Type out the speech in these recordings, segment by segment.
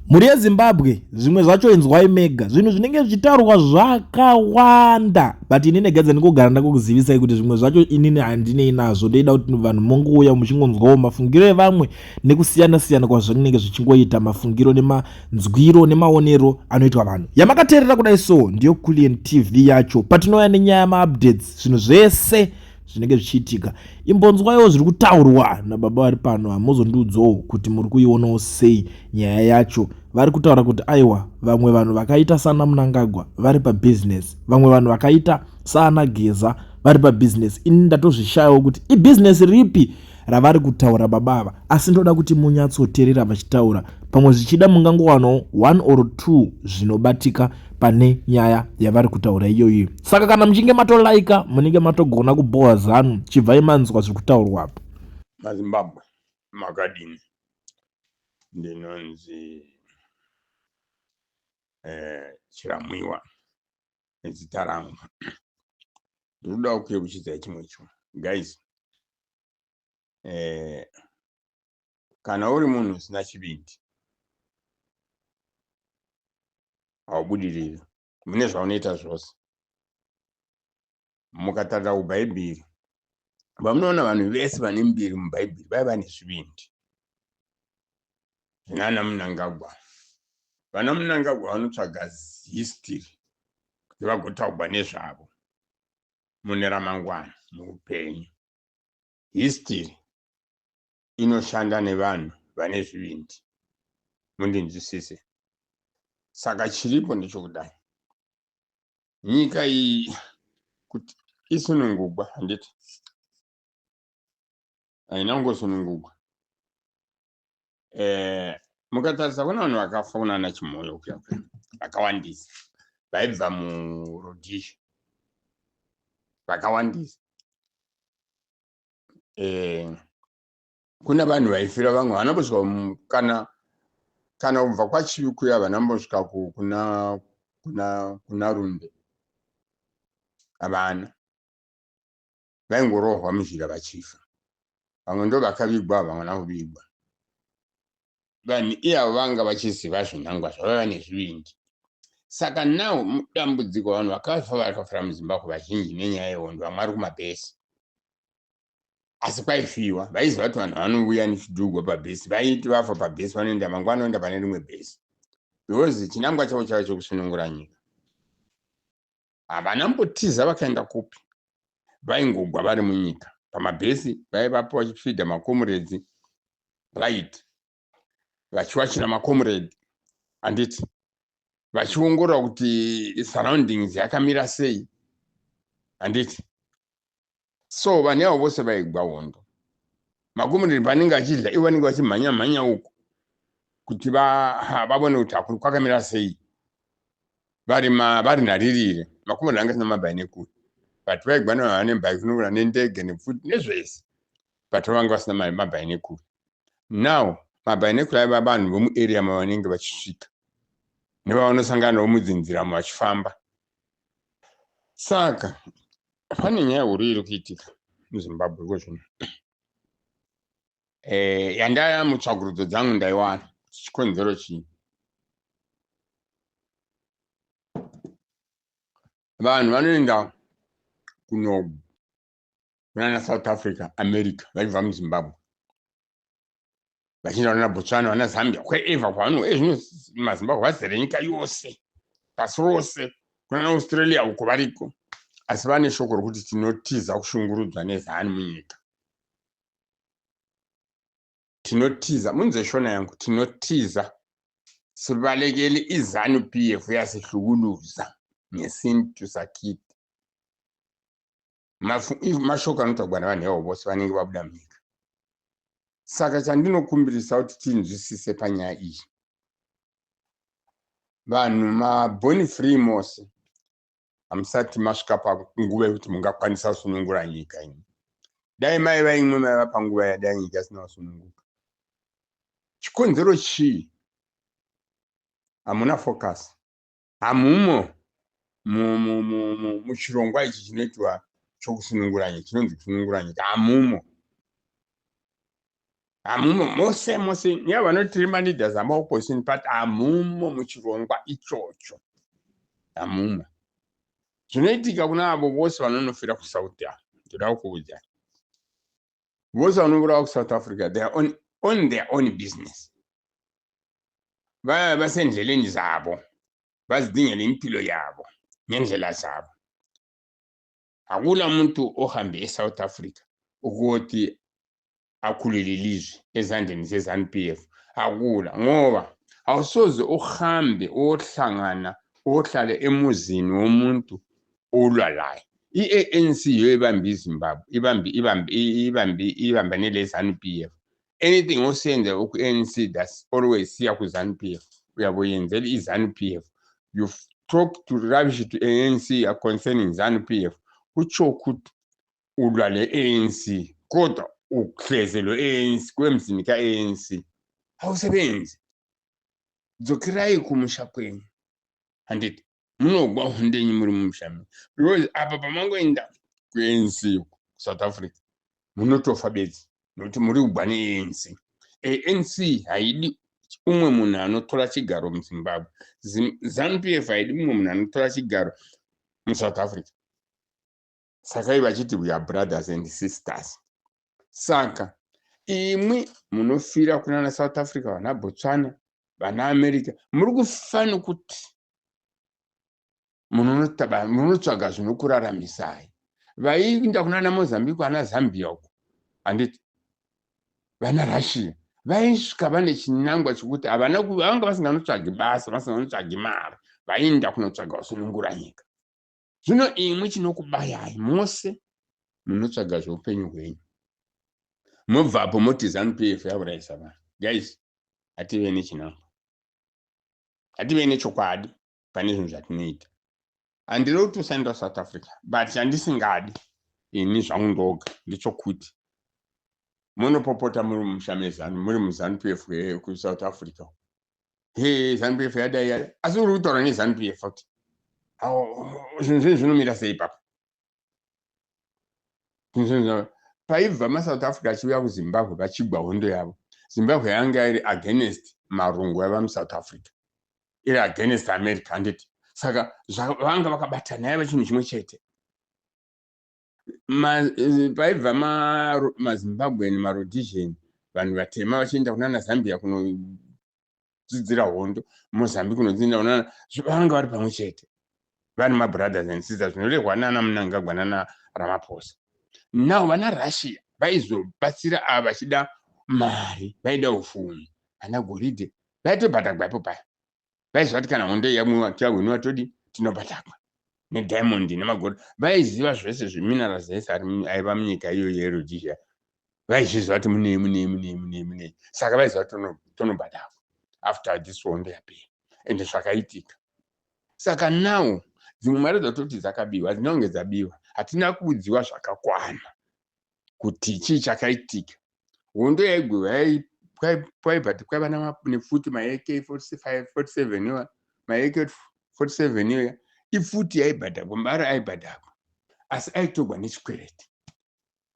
Mhuri yeZimbabwe, zvimwe zvacho inzwai mega. Zvinhu zvinenge zvichitaurwa zvakawanda, but inini gadza ndingogara ndakukuzivisai kuti zvimwe zvacho inini handinei nazvo. Ndoida kuti vanhu mongouya muchingonzwawo mafungiro evamwe nekusiyana siyana kwazvinenge zvichingoita mafungiro nemanzwiro nemaonero anoitwa vanhu. Yamakateerera kudai so ndiyo Kulliant TV yacho patinouya nenyaya maupdates, zvinhu zvese zvinenge zvichiitika. Imbonzwaiwo zviri kutaurwa nababa vari pano, hamuzondiudzawo kuti muri kuionawo sei nyaya yacho. Vari kutaura kuti aiwa, vamwe vanhu vakaita sana Mnangagwa vari pabhizinesi, vamwe vanhu vakaita saana Geza vari pabhizinesi. Ini ndatozvishayawo kuti ibhizinesi ripi ravari kutaura baba ava, asi ndoda kuti munyatsoteerera vachitaura, pamwe zvichida mungangowanawo one or two zvinobatika pane nyaya yavari kutaura iyoyi. Saka kana muchinge matolaika munenge matogona kubhowa Zanu. Chibvai manzwa zviri kutaurwa apo. MaZimbabwe makadini? Ndinonzi Chiramwiwa nezita rangu. Ndinoda kuyeuchidzai chimwe chinhu guys. Kana uri munhu usina chivindi haubudiriri mune zvaunoita zvose. Mukatarira kuBhaibheri vamunoona vanhu vese vane mbiri muBhaibheri vaiva nezvivindi zvinana Mnangagwa. Vana Mnangagwa vanotsvaga history kuti vagotaugwa nezvavo mune ramangwana muupenyu. History inoshanda nevanhu vane zvivindi, mundinzwisise. Saka chiripo ndechokudai, nyika iyi kuti isunungugwa, handiti haina kungosunungugwa. Mukatarisa kuna vanhu vakafa kunana Chimoyo kuya kuya vakawandisa vaibva muRhodesia vakawandisa. Kuna vanhu vaifira vamwe havana kusvika kana kubva kwaChivi kuya havana kumbosvika kuna Runde, havana, vaingorohwa muzhira vachifa. Vamwe ndo vakavigwa, vamwe havana kuvigwa. Vanhu iyavo vanga vachiziva zvinangwa zvavo, vane zvivindi. Saka now dambudziko, vanhu vakafa vakafira muZimbabwe vazhinji nenyaya yehondo, vamwe vari kumabhesi, asi kwaifiwa. Vaiziva kuti vanhu vanouya nechidhugwa pabhesi, vaiti vafa pabhesi vanoenda mangwana vanoenda pane rimwe bhesi, because chinangwa chavo chaiva chekusunungura nyika. Havana mbotiza vakaenda kupi, vaingogwa vari munyika pamabhesi, vaivapo vachifidha makomuredzi, right, vachiwachira makomuredzi, handiti, vachiongorora kuti surroundings yakamira sei, handiti. So vanhu avo vose vaigwa hondo, makomuredzi vanenge vachidya, ivo vanenge vachimhanya mhanya uku kuti vavone kuti hakuri kwakamira sei, vari nharirire. Makomuredzi anga asina mabhainekuru, but vaigwa nevanhu vane bhainekuru nendege nepfuti nezvese, but vanga vasina mabhainekuru. Now mabhainekuru aiva vanhu vomuarea mavanenge vachisvika nevavanosangana navo mudzinziramo vachifamba. Saka pane nyaya huru iri kuitika muZimbabwe iko zvino, yandaya mutsvagurudzo dzangu ndaiwana chikonzero chii. Vanhu vanoenda kuno kunana South Africa, America vachibva muZimbabwe, vachienda vana Botswana, vana Zambia, wherever kwavano. Ezvino maZimbabwe vazere nyika yose, pasi rose, kunana Australia uko variko, asi vane shoko rokuti tinotiza kushungurudzwa neZanu munyika. Tinotiza, munze shona yangu, tinotiza, sibalekele iZanu PF yasihlukuluza ngesintu sakithi. Mashoko anotaurwa nevanhu ivavo vose vanenge vabuda munyika. Saka chandinokumbirisa kuti tinzwisise panyaya iyi, vanhu maboni free mose hamusati masvika panguva yekuti mungakwanisa kusunungura nyika ino. Dai maiva imwe maiva panguva yadai nyika isina kusununguka. Chikonzero chii? Hamuna focus, hamumo muchirongwa ichi chinoitwa chokusunungura nyika, chinonzi kusunungura nyika, hamumo. Hamumo mose mose nyaya vanoti tiri maleaders amaopposition party, hamumo muchirongwa ichocho, hamumo. Zvinoitika kuna avo vose vanonofira kuSouth Africa, ndoda kukuudzai, vose vanourawa kuSouth Africa, they are on their own business. Basendleleni zabo, bazidingela impilo yabo ngendlela zabo. Akula muntu ohambe eSouth Africa ukuthi akhulule ilizwe ezandleni zeZANU PF, akula, ngoba awusoze uhambe ohlangana ohlale emuzini womuntu olwa laye. I-ANC yiyo ebambe iZimbabwe, ibambe ibambe ibambe ibambane le-ZANU PF. Anything osenza ku-ANC, that's always siya ku-ZANU PF, uyabuyenzela i-ZANU PF. You talk to rubbish to ANC concerning ZANU PF, kutsho ukuthi ulwa le-ANC, kodwa uhleze lo-ANC kwemzini ka-ANC, awusebenzi. Dzokerai kumusha kwenyu, handiti munogwa hundenyu muri mumusha menyu, because apa pamangoenda kuANC kuSouth Africa munotofa bedzi, nokuti muri kugwa neANC. ANC haidi umwe munhu anotora chigaro muZimbabwe. ZANU PF haidi mumwe munhu anotora chigaro muSouth Africa. Saka ivo vachiti we are brothers and sisters. Saka imwi munofira kunana South Africa, vana Botswana, vana America, muri kufa nokuti munotsvaga zvinokuraramisai. Vaiinda kunana Mozambique, vana Zambia uko, handiti vana Russia, vaisvika vane chinangwa chokuti havana, vanga vasinganotsvagi basa, vasinganotsvagi mari, vaienda kunotsvaga kusunungura nyika. Zvino imwi chinokubayai mose munotsvaga zveupenyu hwenyu, mobvapo moti ZANU PF yaurayisa vanhu. Guys, hative nechinangwa, hative nechokwadi pane zvinhu zvatinoita. Handiri kuti usaenda South Africa, but chandisingadi ini zvangu ndoga ndechokuti munopopota muri mumusha meZANU, muri muZANU PF kuSouth Africa. He, ZANU PF yadai yadai, asi uri kutaura neZANU PF kuti zvinhu zvinhu zvinomira sei ipapo? Paibva maSouth Africa achiuya kuZimbabwe vachigwa hondo yavo, Zimbabwe yanga iri against marungu aiva muSouth Africa, iri against America, handiti? Saka vanga vakabatana, yaiva chinhu chimwe chete. Paibva maZimbabwean, maRhodesian, vanhu vatema vachienda kunana Zambia kunodzidzira hondo, Mozambique kunodzidzira kunana, vanga vari pamwe chete, vari mabrothers and sisters, zvinorehwa nana Mnangagwa nana Ramaphosa. Now vana Russia vaizobatsira ava vachida mari, vaida ufumi, vana goridhe, vaitobhadhagwa ipo paya. Vaiziva kuti kana hondo yamwiwa, tiyahwiniwa, todi tinobhadhagwa nediamond nemagold. Vaiziva zvese zveminerals ese aiva munyika iyoyo yeRhodesia. Vaizviziva kuti munei, munei, munei, munei, munei. Saka vaiziva kuti tonobhadhagwa after this hondo yapera, ende zvakaitika. Saka now dzimwe mari dzatoti dzakabiwa hadzina kunge dzabiwa, hatina kuudziwa zvakakwana kuti chii chakaitika. Hondo yaigwiwa kwaibva kwaiva nepfuti maAK 45, 47 iwa, maAK 47 iyoya ipfuti yaibhadhagwa, mari aibhadhagwa, asi aitorwa nechikwereti.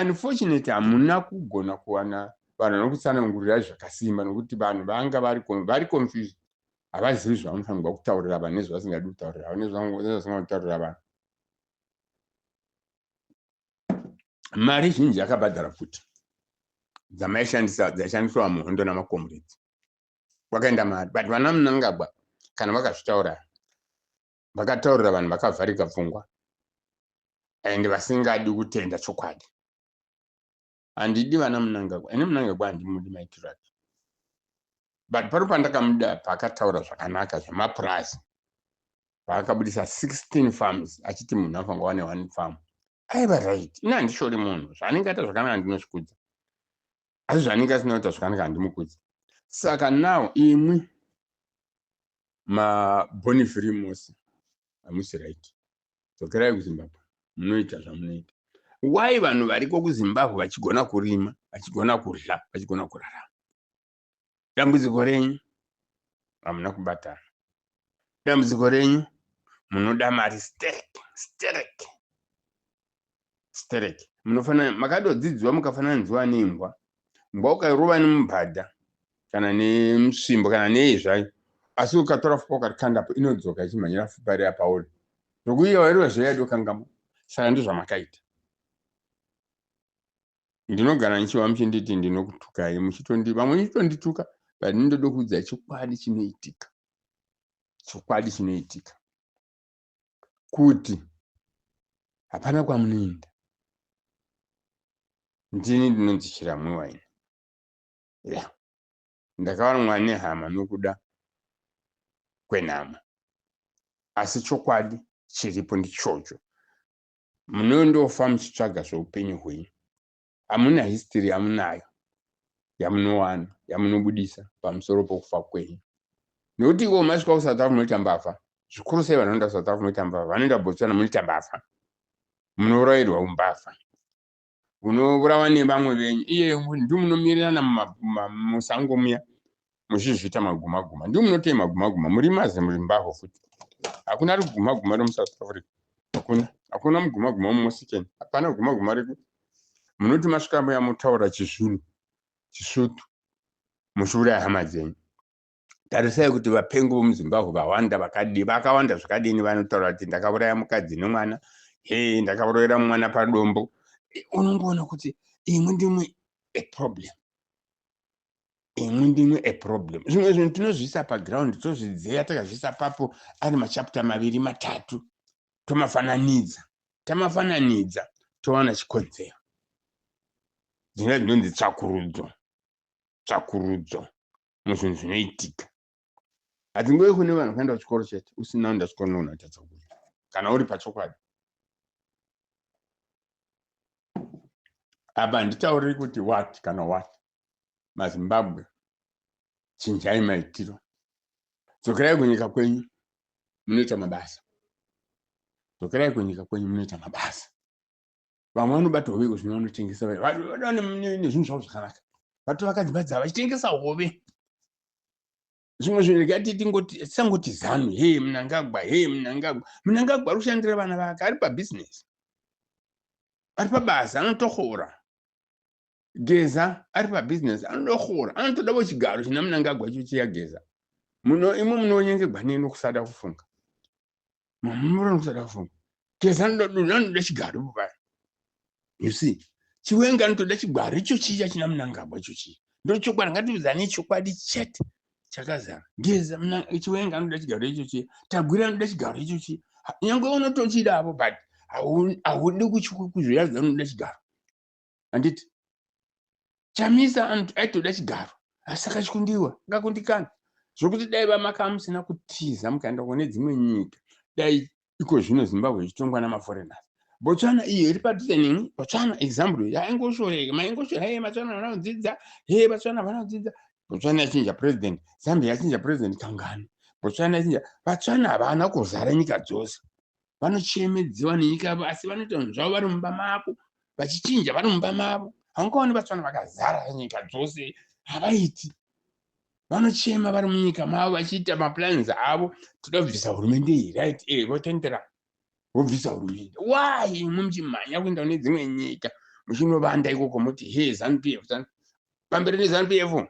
Unfortunately hamuna kugona kuwana vanhu vanokutsanangurirai zvakasimba, nokuti vanhu vanga vari confused, havazivi zvavanofanirwa kutaurira vanhu nezvavasingadi kutaurira vanhu, nezvavasingadi kutaurira vanhu. Mari zhinji yakabhadhara futi dzamaishandisa, dzaishandiswa muhondo namakomrades, kwakaenda mari. But vana Mnangagwa kana vakazvitaura, vakataurira vanhu vakavharika pfungwa and vasingadi kutenda chokwadi. Handidi vana Mnangagwa, ene Mnangagwa handimudi maitiro ake, but paro pandakamuda paakataura zvakanaka zvemapurazi, paakabudisa 16 farms achiti munhu anofanira wane one farm, aiva right. Ini handishori munhu, zvaanenge aita zvakanaka ndinozvikudza, asi zvaanenge asina kuita zvakanaka handimukudzi. Saka now imwi maborn free mose hamusi right, dzokerai kuZimbabwe munoita zvamunoita. Why vanhu variko kuZimbabwe vachigona kurima, vachigona kudya, vachigona kurarama? Dambudziko renyu hamuna kubatana, dambudziko renyu munoda mari sterek sterek sterek. Munofanira makadodzidzwa mukafananidzwa nembwa. Mbwa ukairova nemubhadha kana nemusvimbo kana nei zvayo, asi ukatora fupa ukarikandapo, inodzoka ichimhanyira fupa riya pauri. Zvokuiya wairova zvayadokangamwa. Saka ndozvamakaita. Ndinogara ndichiva muchinditi ndinokutukai, muchitondi vamwe muchitondituka, but ndinoda kuudza chokwadi chinoitika. Chokwadi chinoitika kuti hapana kwamunoenda. Ndini ndinonzi Chiramwiwa ini. Ya, ndakawanwa nehama nokuda kwenhamo, asi chokwadi chiripo ndichocho. Munondofa muchitsvaga zveupenyu hwenyu. Hamuna history yamunayo yamunowana yamunobudisa pamusoro pokufa kwenyu, nekuti ivo masvika kuSouth Africa munoita mbavha zvikuru. Sei vanoenda kuSouth Africa munoita mbavha? Vanoenda Botswana munoita mbavha, munourayirwa umbavha, unourawa nevamwe venyu. Iye ndi munomirirana musango muya muchizviita maguma guma, ndi munotei maguma guma, muri maze muri mbavha futi. Hakuna ri guma guma remuSouth Africa, hakuna, hakuna muguma guma muMosikeni, hapana guma guma reku. Munoti masvika muya mutaura chiZulu, chiSutu, muchiuraya hama dzenyu. Tarisai kuti vapengo vomuZimbabwe vawanda vakadii, vakawanda zvakadini. Vanotaura kuti ndakauraya mukadzi nemwana, he, ndakaurayira mwana padombo. Unongoona kuti imwe ndimwe a problem, imwe ndimwe a problem. Zvimwe zvinhu tinozviisa paground, tozvidzeya, takazviisa papo ari machapter maviri matatu, tomafananidza, tamafananidza towana chikonzero. Dzina dzinonzi tsvakurudzo. Tsvakurudzo muzvinhu zvinoitika hadzingove kune vanhu kuenda kuchikoro chete. Usina kuenda kuchikoro noona kuita tsvakurudzo kana uri pachokwadi. Apa handitauriri kuti what kana what. MaZimbabwe, chinjai maitiro, dzokerai kunyika kwenyu munoita mabasa, dzokerai kunyika kwenyu munoita mabasa. Vamwe vanobata hove iko zvino, vanotengesa nezvinhu zvavo zvakanaka, vatovaka dzimba dzavo vachitengesa hove. Zvimwe zvinhu regai tisangoti ZANU, he Mnangagwa, he Mnangagwa. Mnangagwa ari kushandira vana vake, ari pabhizinesi, ari pabasa, anotohora. Geza ari pabhizinesi, anodohora, anotodawo chigaro china Mnangagwa icho chiya. Geza muno imwe munonyengegwa neno kusada kufunga, munoona kusada kufunga. Geza anoda chigaro ipo paya, you see. Chiwenga anotoda chigaro icho chiya china Mnangagwa icho chiya. Ndo chokwadi, ngatiudzane chokwadi chete chakazara. Geza, Chiwenga anoda chigaro icho chiya, Tagwira anoda chigaro icho chiya. Nyange unotochidapo, but haudi kuzviratidza unoda chigaro, handiti? Chamisa aitoda chigaro, asi akachikundiwa, akakundikana zvokuti dai vamaka musina kutiza mukaenda kune dzimwe nyika, dai iko zvino Zimbabwe ichitongwa namaforeigners. Botswana iyo iri padhuze nemi, Botswana example yaingoshoreka, maingoshora, he, Vatswana vana kudzidza, he, Vatswana vana kudzidza. Botswana yachinja president, Zambia yachinja president kangani? Botswana yachinja. Vatswana havana kuzara nyika dzose, vanochemedziwa nenyika yavo, asi vanoita zvinhu zvavo vari mumba mavo, vachichinja vari mumba mavo. Haungaoni Vatswana vakazara nyika dzose, havaiti. Vanochema vari munyika mavo vachiita maplans avo. Toda kubvisa hurumende iyi, right? E, votendera, vobvisa hurumende. Why imwe muchimhanya kuenda kune dzimwe nyika muchinovanda ikoko, muti he ZANU PF, pamberi neZANU PF,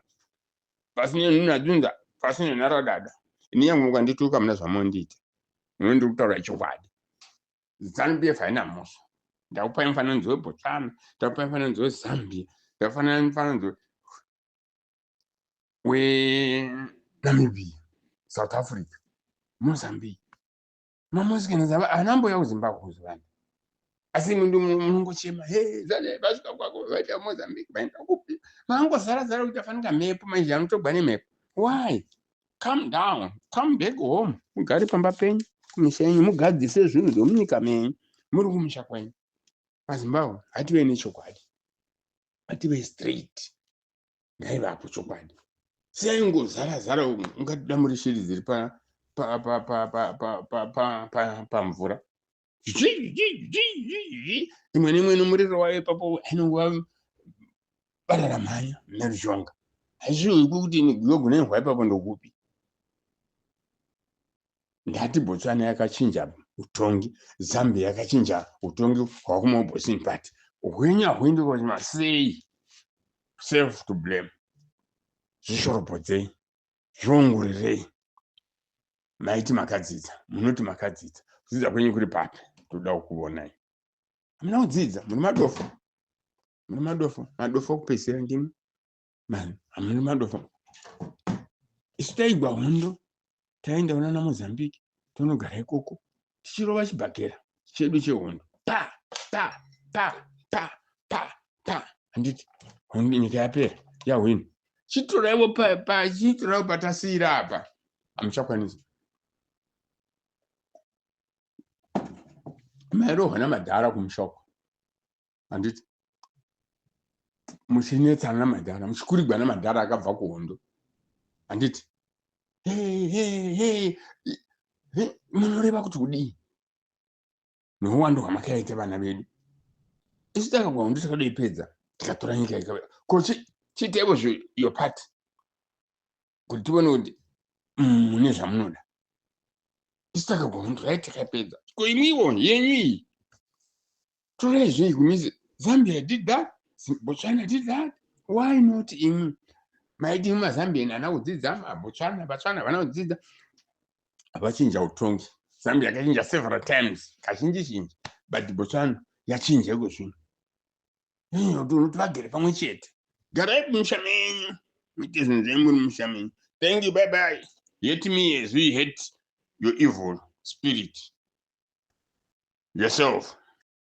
pasine nhunhadzunza, pasine nharadada? Ini yangu mukandituka muna zvamondiita, muno ndiri kutaura chokwadi. ZANU PF haina mhosva. Ndakupai mufananidzo weBotswana, ndakupai mufananidzo weZambia, ndakupai mufananidzo weNamibia, South Africa, Mozambique. MaMozambique haana mboya kuZimbabwe kuzivanda, asi munongochema he vasvika kwako, vaita Mozambique, vaenda kupi, mangozara zara kuita fanika mhepo manje anotogwa nemhepo. Why? Calm down, come back home, mugare pamba penyu, kumisha yenyu, mugadzise zvinhu zvomunyika menyu muri kumusha kwenyu. MaZimbabwe, hative nechokwadi, hative straight, ngaivapo chokwadi. Siyai ngozara zara umu, ungatida muri shiri dziri pamvura, imwe neimwe nomuriro wayo ipapo, inongova bararamhanya neruzhonga. Hazviwi kuti yogunehwa ipapo ndokupi. Ndati Botswana yakachinja utongi, Zambia yakachinja utongi hwakumaopposition party, hwenyu hahwendi sei? Self to blame. Zvishoropodzei, zviongorerei. Maiti makadzidza, munoti makadzidza. Kudzidza kwenyu kuri papi? Toda kukuvonai. Hamuna kudzidza, muri madofo. Muri madofo, madofo okupedzisira ndimi. Man, hamuna madofo. Isu taigwa hondo, taenda kunana Mozambique, tonogara ikoko, tichirova chibhakera chedu chehondo. Pa, pa, pa, pa, pa, pa. Handiti, hondo nyika yapera, yahwina. Chitoraiwo pa, pa, chitoraiwo patasiira apa. Hamuchakwanisi. Mairohwa namadhara kumusha uko. Handiti, muchinetsana namadhara, muchikurigwa namadhara akabva kuhondo. Handiti, hey, hey, hey. Hey, munoreva kuti kudii neuwandu hwamakaita vana vedu? Isu takabva hondo takadoipedza, tikatora nyika ikauya. Ko chiitaivo your part kuti tione kuti mune zvamunoda. Isu takabva hondo right takaipedza. Ko imwiwo yenyu iyi torai zvei kumise? Zambia did that, Botswana did that, why not imwi? Maiti maZambian haana kudzidza, maBotswana, Botswana havana kudzidza, havachinja utongi. Zambia yakachinja several times, kazhinji zhinji, but Botswana yachinja iko zvino. Kuti unoti vagere pamwe chete. Garai kumusha menyu, muite zvinhu zvenyu muri mumusha menyu. Thank you, bye bye. Hate me as we hate your evil spirit yourself.